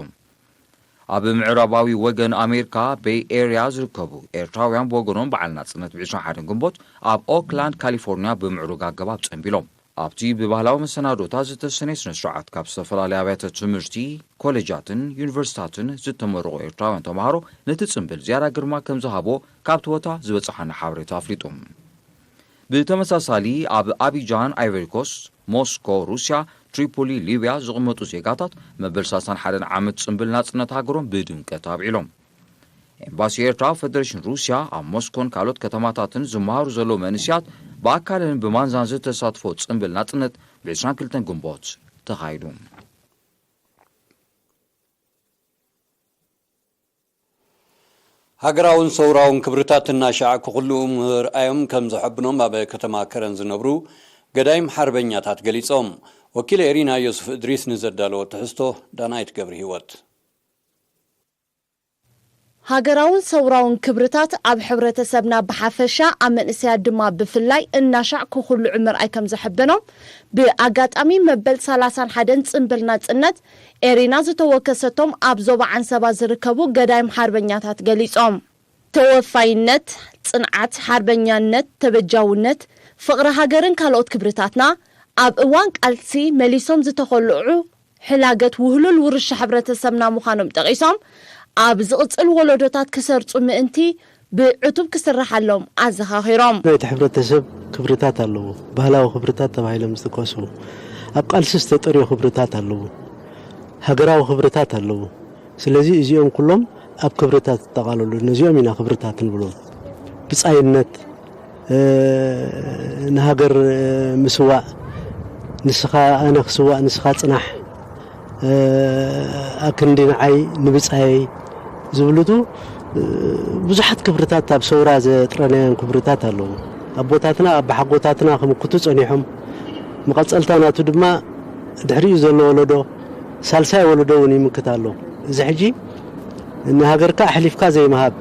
ኣብ ምዕራባዊ ወገን ኣሜሪካ ቤይ ኤርያ ዝርከቡ ኤርትራውያን ብወገኖም በዓል ናጽነት ብ ዕስራን ሓደን ግንቦት ኣብ ኦክላንድ ካሊፎርኒያ ብምዕሩግ ኣገባብ ጸንቢሎም። ኣብቲ ብባህላዊ መሰናዶታት ዝተሰነየ ስነ ስርዓት ካብ ዝተፈላለዩ ኣብያተ ትምህርቲ፣ ኮሌጃትን ዩኒቨርሲታትን ዝተመረቑ ኤርትራውያን ተምሃሮ ነቲ ጽምብል ዝያዳ ግርማ ከም ዝሃቦ ካብቲ ቦታ ዝበጽሓና ሓበሬታ ኣፍሊጡ። ብተመሳሳሊ ኣብ ኣቢጃን ኣይቨሪኮስት፣ ሞስኮ ሩስያ፣ ትሪፖሊ ሊብያ ዝቕመጡ ዜጋታት መበል ሰላሳን ሓደን ዓመት ጽምብል ናጽነት ሃገሮም ብድምቀት ኣብዒሎም። ኤምባሲ ኤርትራ ኣብ ፈደሬሽን ሩስያ ኣብ ሞስኮን ካልኦት ከተማታትን ዝመሃሩ ዘለዉ መንእስያት ብኣካልን ብማንዛን ዝተሳትፎ ጽምብል ናጽነት ብ ዕስራን ክልተን ግንቦት ተኻይዱ። ሃገራውን ሰውራውን ክብርታት እናሻዕ ክኽልኡ ምህርኣዮም ከም ዘሐብኖም ኣብ ከተማ ከረን ዝነብሩ ገዳይም ሓርበኛታት ገሊጾም። ወኪል ኤሪና ዮሱፍ እድሪስ ንዘዳለዎ ትሕዝቶ ዳናይት ገብረ ህይወት። ሃገራውን ሰውራውን ክብርታት ኣብ ሕብረተሰብና ብሓፈሻ ኣብ መንእሰያት ድማ ብፍላይ እናሻዕ ክኹልዑ ምርኣይ ከም ዘሐበኖም ብኣጋጣሚ መበል ሰላሳን ሓደን ጽምብል ናጽነት ኤሪና ዝተወከሰቶም ኣብ ዞባ ዓንሰባ ዝርከቡ ገዳይም ሓርበኛታት ገሊጾም። ተወፋይነት፣ ጽንዓት፣ ሓርበኛነት፣ ተበጃውነት፣ ፍቕሪ ሃገርን ካልኦት ክብርታትና ኣብ እዋን ቃልሲ መሊሶም ዝተኾልዑ ሕላገት ውህሉል ውርሻ ሕብረተሰብና ምዃኖም ጠቒሶም፣ ኣብ ዝቕጽል ወለዶታት ክሰርጹ ምእንቲ ብዕቱብ ክስርሓሎም ኣዘኻኺሮም። ናይቲ ሕብረተሰብ ክብርታት ኣለዎ። ባህላዊ ክብርታት ተባሂሎም ዝጥቀሱ፣ ኣብ ቃልሲ ዝተጠርዮ ክብርታት ኣለዎ። ሃገራዊ ክብርታት ኣለዎ። ስለዚ እዚኦም ኩሎም ኣብ ክብርታት ይጠቓለሉ። ነዚኦም ኢና ክብርታት ንብሎም። ብጻይነት፣ ንሃገር ምስዋእ፣ ንስኻ ኣነ ክስዋእ ንስኻ ጽናሕ፣ ኣክንዲ ንዓይ ንብጻየይ ዝብሉቱ ብዙሓት ክብርታት ኣብ ሰውራ ዘጥረናዮም ክብርታት ኣለዉ። ኣቦታትና ኣባሓጎታትና ክምክቱ ጸኒሖም። መቐጸልታ ናቱ ድማ ድሕሪኡ ዘሎ ወለዶ ሳልሳይ ወለዶ እውን ይምክት ኣሎ። እዚ ሕጂ ንሃገርካ ኣሕሊፍካ ዘይምሃብ፣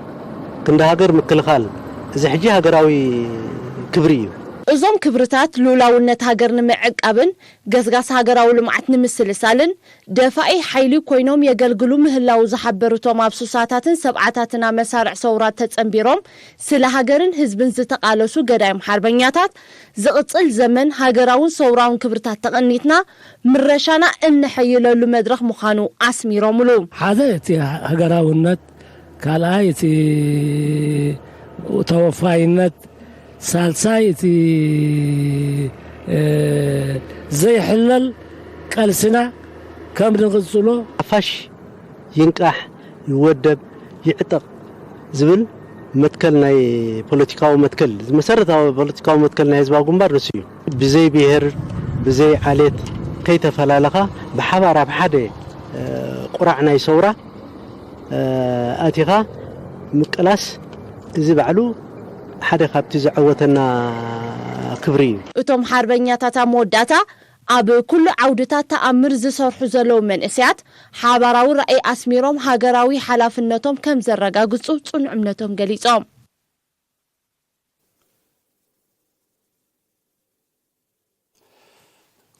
ክንዲ ሃገር ምክልኻል፣ እዚ ሕጂ ሃገራዊ ክብሪ እዩ። እዞም ክብርታት ሉላውነት ሃገር ንምዕቃብን ገስጋስ ሃገራዊ ልምዓት ንምስልሳልን ደፋኢ ሓይሊ ኮይኖም የገልግሉ ምህላው ዝሓበሩ እቶም ኣብ ሱሳታትን ሰብዓታትን ኣብ መሳርዕ ሰውራ ተጸንቢሮም ስለ ሃገርን ህዝብን ዝተቓለሱ ገዳይም ሓርበኛታት፣ ዝቕጽል ዘመን ሃገራውን ሰውራውን ክብርታት ተቐኒትና ምረሻና እነሐይለሉ መድረኽ ምዃኑ ኣስሚሮምሉ። ሓደ እቲ ሃገራውነት፣ ካልኣይ እቲ ተወፋይነት፣ ሳልሳይ እቲ ዘይሕለል ቃልስና ከም ንቕጽሎ። ሓፋሽ ይንቃሕ፣ ይወደብ፣ ይዕጠቕ ዝብል መትከል ናይ ፖለቲካዊ መትከል፣ መሰረታዊ ፖለቲካዊ መትከል ናይ ህዝባዊ ግንባር ንሱ እዩ። ብዘይ ብሄር፣ ብዘይ ዓሌት ከይተፈላለኻ ብሓባር ኣብ ሓደ ቁራዕ ናይ ሰውራ ኣቲኻ ምቅላስ፣ እዚ ባዕሉ ሓደ ካብቲ ዘዐወተና ክብሪ እዩ። እቶም ሓርበኛታት ኣብ መወዳእታ ኣብ ኩሉ ዓውድታት ተኣምር ዝሰርሑ ዘለዉ መንእሰያት ሓባራዊ ራእይ ኣስሚሮም ሃገራዊ ሓላፍነቶም ከም ዘረጋግጹ ጽኑዕ እምነቶም ገሊጾም።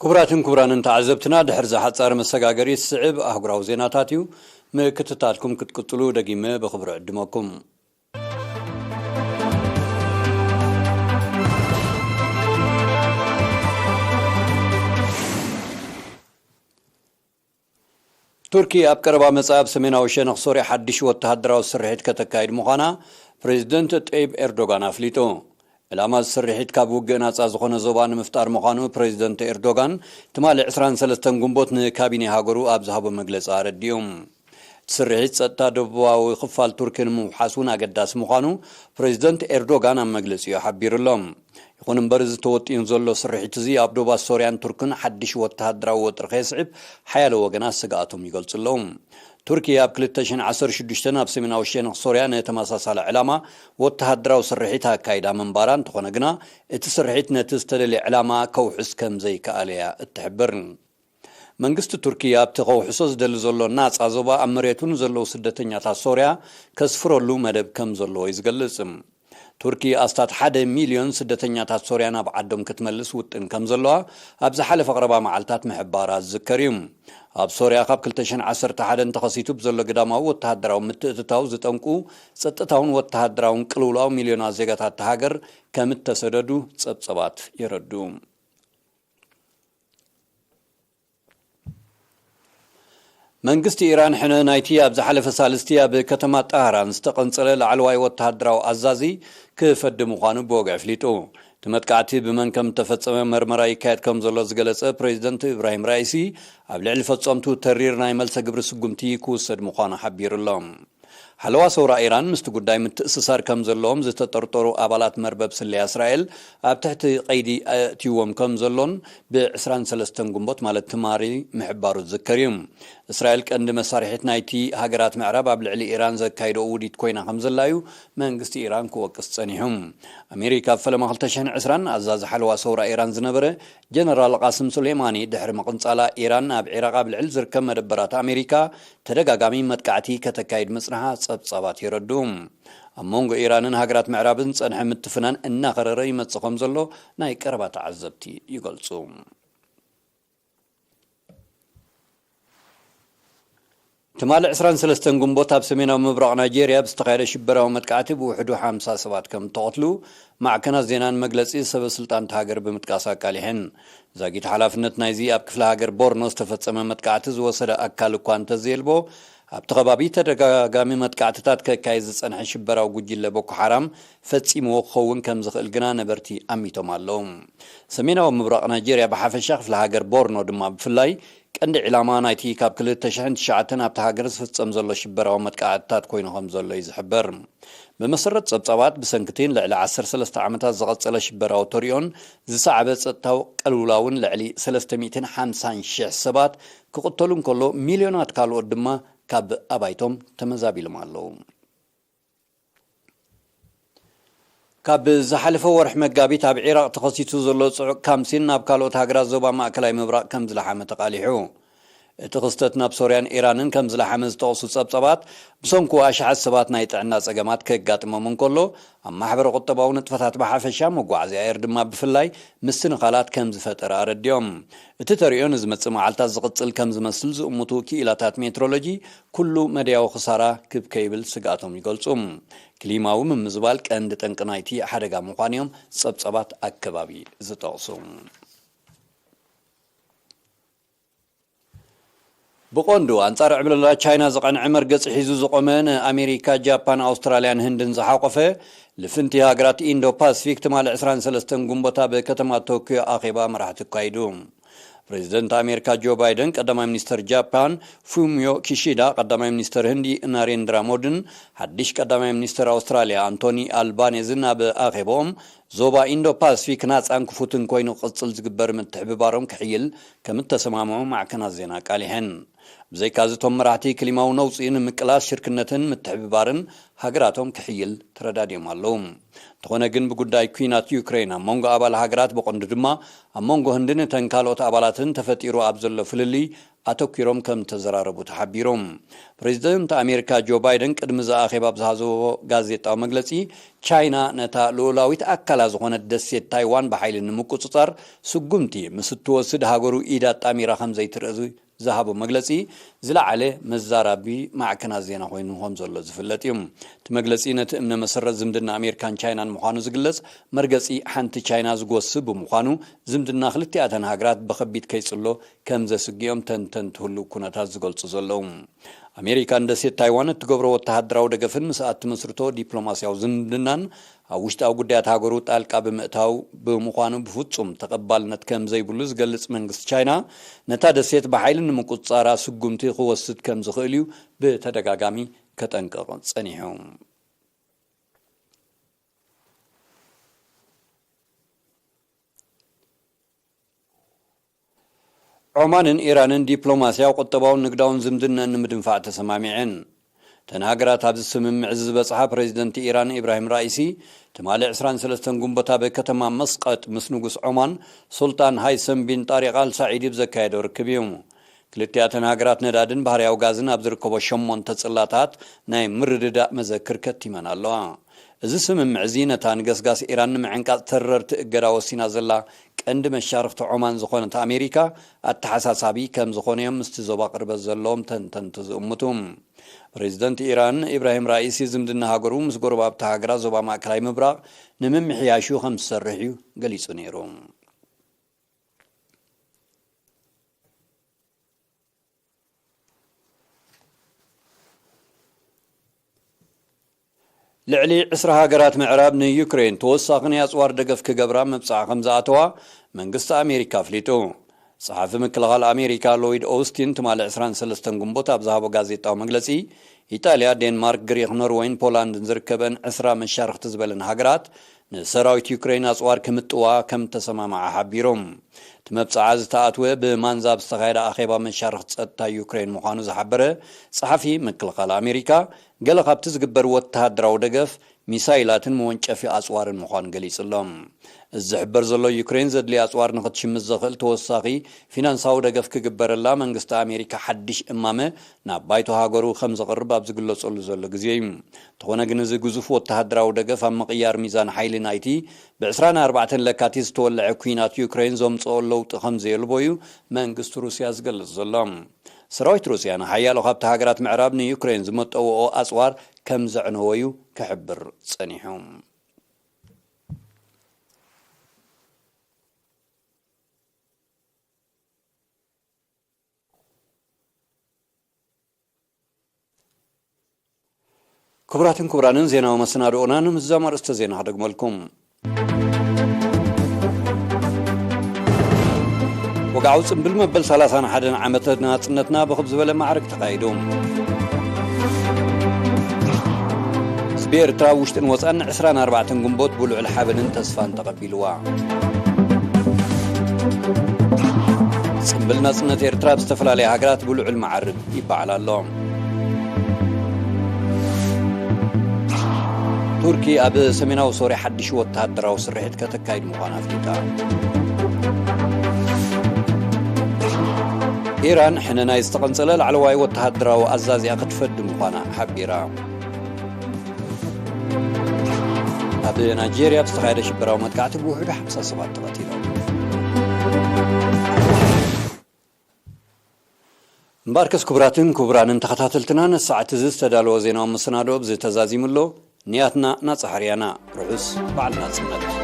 ክቡራትን ክቡራንን ተዓዘብትና፣ ድሕሪ ዝሓጻር መሰጋገሪ ዝስዕብ ኣህጉራዊ ዜናታት እዩ። ምክትታልኩም ክትቅጽሉ ደጊመ ብኽብሪ ዕድመኩም። ቱርኪ ኣብ ቀረባ መጻኢ ኣብ ሰሜናዊ ሸነኽ ሶርያ ሓድሽ ወተሃደራዊ ስርሒት ከተካይድ ምዃና ፕሬዚደንት ጠይብ ኤርዶጋን ኣፍሊጡ። ዕላማ እዚ ስርሒት ካብ ውግእ ናጻ ዝኾነ ዞባ ንምፍጣር ምዃኑ ፕሬዚደንት ኤርዶጋን ትማሊ ዕስራን ሰለስተን ግንቦት ንካቢኔ ሃገሩ ኣብ ዝሃቦ መግለጺ ኣረዲኡ። እቲ ስርሒት ጸጥታ ደቡባዊ ክፋል ቱርኪ ንምውሓስ እውን ኣገዳሲ ምዃኑ ፕሬዚደንት ኤርዶጋን ኣብ መግለጺኡ ሓቢሩ ኣሎ። ይኹን እምበር፣ እዚ ተወጢኑ ዘሎ ስርሒት እዚ ኣብ ዶባት ሶርያን ቱርክን ሓድሽ ወተሃደራዊ ወጥሪ ከየስዕብ ሓያሎ ወገናት ስግኣቶም ይገልጹ ኣለዉ። ቱርኪ ኣብ ክልተ ሽሕን ዓሰርተ ሽዱሽተን ኣብ ሰሜናዊ ሸነኽ ሶርያ ንተመሳሳሊ ዕላማ ወተሃደራዊ ስርሒት ኣካይዳ ምንባራ፣ እንተኾነ ግና እቲ ስርሒት ነቲ ዝተደልየ ዕላማ ከውሕስ ከም ዘይከኣለ እያ እትሕብር። መንግስቲ ቱርኪ ኣብቲ ከውሕሶ ዝደሊ ዘሎ ናጻ ዞባ ኣብ መሬቱ ንዘለዉ ስደተኛታት ሶርያ ከስፍረሉ መደብ ከም ዘለዎ እዩ ዝገልጽ። ቱርኪ ኣስታት ሓደ ሚልዮን ስደተኛታት ሶርያ ናብ ዓዶም ክትመልስ ውጥን ከም ዘለዋ ኣብ ዝሓለፈ ቀረባ መዓልታት ምሕባራ ዝዝከር እዩ። ኣብ ሶርያ ካብ ክልተ ሽሕን ዓሰርተ ሓደን ተኸሲቱ ብዘሎ ግዳማዊ ወተሃደራዊ ምትእትታው ዝጠንቁ ጸጥታውን ወተሃደራውን ቅልውላው ሚልዮናት ዜጋታት እታ ሃገር ከም እተሰደዱ ጸብጸባት የረዱ። መንግስቲ ኢራን ሕነ ናይቲ ኣብ ዝሓለፈ ሳልስቲ ኣብ ከተማ ጣህራን ዝተቐንጸለ ላዕለዋይ ወተሃደራዊ ኣዛዚ ክፈዲ ምዃኑ ብወግዒ ኣፍሊጡ። እቲ መጥቃዕቲ ብመን ከም እተፈጸመ መርመራ ይካየድ ከም ዘሎ ዝገለጸ ፕሬዚደንት ኢብራሂም ራኢሲ፣ ኣብ ልዕሊ ፈጸምቱ ተሪር ናይ መልሰ ግብሪ ስጉምቲ ክውሰድ ምዃኑ ሓቢሩ ኣሎ። ሓለዋ ሰውራ ኢራን ምስቲ ጉዳይ ምትእስሳር ከም ዘለዎም ዝተጠርጠሩ ኣባላት መርበብ ስለያ እስራኤል ኣብ ትሕቲ ቀይዲ ኣእትይዎም ከም ዘሎን ብ ዕስራን ሰለስተን ግንቦት ማለት ትማሊ ምሕባሩ ዝዝከር እዩ። እስራኤል ቀንዲ መሳርሒት ናይቲ ሃገራት ምዕራብ ኣብ ልዕሊ ኢራን ዘካይድኦ ውዲት ኮይና ከም ዘላ እዩ መንግስቲ ኢራን ክወቅስ ጸኒሑ። ኣሜሪካ ኣብ ፈለማ ክልተ ሽሕን ዕስራን ኣዛዚ ሓለዋ ሰውራ ኢራን ዝነበረ ጀነራል ቃስም ሱሌማኒ ድሕሪ ምቕንጻላ፣ ኢራን ኣብ ዒራቕ ኣብ ልዕሊ ዝርከብ መደበራት ኣሜሪካ ተደጋጋሚ መጥቃዕቲ ከተካይድ ምጽንሓ ጸብጻባት የረድኡ። ኣብ መንጎ ኢራንን ሃገራት ምዕራብን ዝጸንሐ ምትፍናን እናኸረረ ይመጽእ ከም ዘሎ ናይ ቀረባ ተዓዘብቲ ይገልጹ። ትማሊ ዕስራን ሰለስተን ግንቦት ኣብ ሰሜናዊ ምብራቕ ናይጄርያ ብዝተኻየደ ሽበራዊ መጥቃዕቲ ብውሕዱ ሓምሳ ሰባት ከም እተቐትሉ ማዕከናት ዜናን መግለጺ ሰበ ስልጣን እታ ሃገር ብምጥቃስ ኣቃሊሐን። ዛጊት ሓላፍነት ናይዚ ኣብ ክፍለ ሃገር ቦርኖ ዝተፈጸመ መጥቃዕቲ ዝወሰደ ኣካል እኳ እንተዘየልቦ፣ ኣብቲ ከባቢ ተደጋጋሚ መጥቃዕትታት ከካይድ ዝጸንሐ ሽበራዊ ጉጅለ ቦኮ ሓራም ፈጺምዎ ክኸውን ከም ዝኽእል ግና ነበርቲ ኣሚቶም ኣለዉ። ሰሜናዊ ምብራቕ ናይጄርያ ብሓፈሻ፣ ክፍለ ሃገር ቦርኖ ድማ ብፍላይ ቀንዲ ዒላማ ናይቲ ካብ ክልተ ሽሕን ትሽዓተን ኣብታ ሃገር ዝፍጸም ዘሎ ሽበራዊ መጥቃዕትታት ኮይኑ ከም ዘሎ እዩ ዝሕበር። ብመሰረት ጸብጻባት፣ ብሰንክቲን ልዕሊ ዓሰርተ ሰለስተ ዓመታት ዝቐጸለ ሽበራዊ ተሪኦን ዝሰዓበ ጸጥታዊ ቅልውላውን ልዕሊ ሰለስተ ሚእትን ሓምሳን ሽሕ ሰባት ክቕተሉ እንከሎ፣ ሚልዮናት ካልኦት ድማ ካብ ኣባይቶም ተመዛቢሎም ኣለዉ። ካብ ዝሓለፈ ወርሒ መጋቢት ኣብ ዒራቕ ተኸሲቱ ዘሎ ጽዑቕ ካምሲን ናብ ካልኦት ሃገራት ዞባ ማእከላይ ምብራቕ ከም ዝለሓመ ተቓሊሑ። እቲ ክስተት ናብ ሶርያን ኢራንን ከም ዝለሓመ ዝጠቕሱ ጸብጻባት፣ ብሰንኩ ኣሽሓት ሰባት ናይ ጥዕና ጸገማት ከጋጥሞም እንከሎ፣ ኣብ ማሕበረ ቁጠባዊ ንጥፈታት ብሓፈሻ፣ መጓዓዝያ ኣየር ድማ ብፍላይ ምስንኻላት ከም ዝፈጠረ ኣረዲኦም። እቲ ተርእዮ ንዝመጽእ መዓልታት ዝቕጽል ከም ዝመስል ዝእምቱ ክኢላታት ሜትሮሎጂ፣ ኩሉ መድያዊ ክሳራ ክብ ከይብል ስግኣቶም ይገልጹ። ክሊማዊ ምምዝባል ቀንዲ ጠንቂ ናይቲ ሓደጋ ምዃኑ እዮም ጸብጻባት ኣከባቢ ዝጠቕሱ። ብቐንዱ ኣንጻር ዕብለላ ቻይና ዝቐንዐ መርገጺ ሒዙ ዝቖመ፣ ንኣሜሪካ፣ ጃፓን፣ ኣውስትራልያን ህንድን ዝሓቖፈ ልፍንቲ ሃገራት ኢንዶ ፓሲፊክ ትማሊ ዕስራን ሰለስተን ግንቦት ኣብ ከተማ ቶክዮ ኣኼባ መራሕቲ ኣካይዱ። ፕሬዚደንት ኣሜሪካ ጆ ባይደን፣ ቀዳማይ ሚኒስተር ጃፓን ፉሚዮ ኪሺዳ፣ ቀዳማይ ሚኒስተር ህንዲ ናሬንድራ ሞድን ሓድሽ ቀዳማይ ሚኒስተር ኣውስትራልያ ኣንቶኒ ኣልባኔዝን ኣብ ኣኼባኦም፣ ዞባ ኢንዶ ፓሲፊክ ናጻን ክፉትን ኮይኑ ክቕጽል ዝግበር ምትሕብባሮም ክሕይል ከም እተሰማምዑ ማዕከናት ዜና ኣቃሊሐን። ብዘይካዚ፣ እቶም መራሕቲ ክሊማዊ ነውጺ ንምቅላስ ሽርክነትን ምትሕብባርን ሃገራቶም ክሕይል ተረዳዲኦም ኣለዉ። እንተኾነ ግን፣ ብጉዳይ ኲናት ዩክሬን ኣብ መንጎ ኣባል ሃገራት፣ ብቐንዱ ድማ ኣብ መንጎ ህንድን እተን ካልኦት ኣባላትን ተፈጢሩ ኣብ ዘሎ ፍልልይ ኣተኲሮም ከም ተዘራረቡ ተሓቢሩ። ፕሬዚደንት ኣሜሪካ ጆ ባይደን ቅድሚ እዚ ኣኼባ ኣብ ዝሃዘዎ ጋዜጣዊ መግለጺ፣ ቻይና ነታ ልኡላዊት ኣካላ ዝኾነት ደሴት ታይዋን ብሓይሊ ንምቁጽጻር ስጉምቲ ምስ እትወስድ፣ ሃገሩ ኢድ ኣጣሚራ ከም ዘይትርኢ ዝሃቦ መግለጺ፣ ዝለዓለ መዛራቢ ማዕከናት ዜና ኮይኑ ከም ዘሎ ዝፍለጥ እዩ። እቲ መግለጺ ነቲ እምነ መሰረት ዝምድና ኣሜሪካን ቻይናን ምዃኑ ዝግለጽ መርገጺ ሓንቲ ቻይና ዝጎስብ ብምዃኑ፣ ዝምድና ክልቲኣተን ሃገራት ብኸቢድ ከይጽሎ ከም ዘስግኦም ተንተንቲ ህሉው ኩነታት ዝገልጹ ዘለዉ። ኣሜሪካ ንደሴት ታይዋን እትገብሮ ወተሃደራዊ ደገፍን ምስኣ እትመስርቶ ዲፕሎማስያዊ ዝምድናን ኣብ ውሽጣዊ ጉዳያት ሃገሩ ጣልቃ ብምእታው ብምዃኑ ብፍጹም ተቐባልነት ከም ዘይብሉ ዝገልጽ መንግስቲ ቻይና፣ ነታ ደሴት ብሓይሊ ንምቁጽጻራ ስጉምቲ ክወስድ ከም ዝኽእል እዩ ብተደጋጋሚ ከጠንቅቕ ጸኒሑ። ዖማንን ኢራንን ዲፕሎማስያዊ፣ ቁጠባውን ንግዳውን ዝምድነን ንምድንፋዕ ተሰማሚዐን። እተን ሃገራት ኣብዚ ስምምዕ እዚ ዝበጽሓ ፕሬዚደንት ኢራን ኢብራሂም ራኢሲ ትማሊ ዕስራን ሰለስተን ግንቦት ኣብ ከተማ መስቀጥ ምስ ንጉስ ዖማን ሱልጣን ሃይሰም ቢን ጣሪቕ ኣል ሳዒዲ ብዘካየዶ ርክብ እዩ። ክልቲኣተን ሃገራት ነዳድን ባህርያዊ ጋዝን ኣብ ዝርከቦ ሸሞንተ ጽላታት ናይ ምርድዳእ መዘክር ከቲመን ኣለዋ። እዚ ስምምዕ እዚ ነታ ንገስጋስ ኢራን ንምዕንቃጽ ተረርቲ እገዳ ወሲና ዘላ ቀንዲ መሻርኽቲ ዖማን ዝኾነት ኣሜሪካ ኣተሓሳሳቢ ከም ዝኾነ እዮም ምስቲ ዞባ ቅርበት ዘለዎም ተንተንቲ ዝእምቱ። ፕሬዚደንት ኢራን ኢብራሂም ራኢሲ ዝምድና ሃገሩ ምስ ጎረባብቲ ሃገራት ዞባ ማእከላይ ምብራቕ ንምምሕያሹ ከም ዝሰርሕ እዩ ገሊጹ ነይሩ። ልዕሊ ዕስራ ሃገራት ምዕራብ ንዩክሬን ተወሳኺ ናይ ኣጽዋር ደገፍ ክገብራ መብጽዓ ከም ዝኣተዋ መንግስቲ ኣሜሪካ ኣፍሊጡ። ጸሓፊ ምክልኻል ኣሜሪካ ሎይድ ኦስቲን ትማሊ ዕስራን ሰለስተን ግንቦት ኣብ ዝሃቦ ጋዜጣዊ መግለጺ፣ ኢጣልያ፣ ዴንማርክ፣ ግሪኽ፣ ኖርወይን ፖላንድን ዝርከበን ዕስራ መሻርኽቲ ዝበለን ሃገራት ንሰራዊት ዩክሬን ኣጽዋር ክምጥዋ ከም ተሰማምዓ ሓቢሮም። እቲ መብጽዓ ዝተኣትወ ብማንዛ ኣብ ዝተኻየደ ኣኼባ መሻርኽቲ ጸጥታ ዩክሬን ምዃኑ ዝሓበረ ጸሓፊ ምክልኻል ኣሜሪካ፣ ገለ ካብቲ ዝግበር ወተሃደራዊ ደገፍ ሚሳይላትን መወንጨፊ ኣጽዋርን ምዃኑ ገሊጹ ኣሎ። እዚ ዝሕበር ዘሎ ዩክሬን ዘድልያ ኣጽዋር ንኽትሽምት ዘኽእል ተወሳኺ ፊናንሳዊ ደገፍ ክግበረላ መንግስቲ ኣሜሪካ ሓድሽ እማመ ናብ ባይቶ ሃገሩ ከም ዘቕርብ ኣብ ዝግለጸሉ ዘሎ ግዜ እዩ። እንተኾነ ግን፣ እዚ ግዙፍ ወተሃደራዊ ደገፍ ኣብ ምቕያር ሚዛን ሓይሊ ናይቲ ብዕስራን ኣርባዕተን ለካቲት ዝተወልዐ ኲናት ዩክሬን ዘምጽኦ ለውጢ ከም ዘየልቦ እዩ መንግስቲ ሩስያ ዝገልጽ ዘሎ። ሰራዊት ሩስያ ንሓያሎ ካብቲ ሃገራት ምዕራብ ንዩክሬን ዝመጠውኦ ኣጽዋር ከም ዘዕነዎ እዩ ክሕብር ጸኒሑ። ክቡራትን ክቡራንን፣ ዜናዊ መሰናድኦና ንምዝዛም ኣርእስተ ዜና ክደግመልኩም። ወግዓዊ ጽምብል መበል ሰላሳን ሓደን ዓመተ ናጽነትና ብኽብ ዝበለ ማዕርግ ተኻይዱ። ህዝቢ ኤርትራ ውሽጥን ወጻን ዕስራን ኣርባዕተን ግንቦት ብልዑል ሓበንን ተስፋን ተቐቢልዋ። ጽምብል ናጽነት ኤርትራ ኣብ ዝተፈላለያ ሃገራት ብልዑል ማዕርግ ይበዓል ኣሎ። ቱርኪ ኣብ ሰሜናዊ ሶርያ ሓድሽ ወተሃደራዊ ስርሒት ከተካይድ ምዃና ኣፍሊጣ። ኢራን ሕነ ናይ ዝተቐንጸለ ላዕለዋይ ወተሃደራዊ ኣዛዚኣ ክትፈዲ ምዃና ሓቢራ። ኣብ ናይጄርያ ብዝተኻየደ ሽበራዊ መጥቃዕቲ ብውሕዱ ሓምሳ ሰባት ተቐቲሎም። እምበኣርከስ ክቡራትን ክቡራንን ተኸታተልትና፣ ነዚ ሰዓት እዚ ዝተዳለወ ዜናዊ መሰናድኦ ኣብዚ ተዛዚሙ ኣሎ። ንያትና ናጻ ሕርያና፣ ርሑስ በዓል ናጽነት።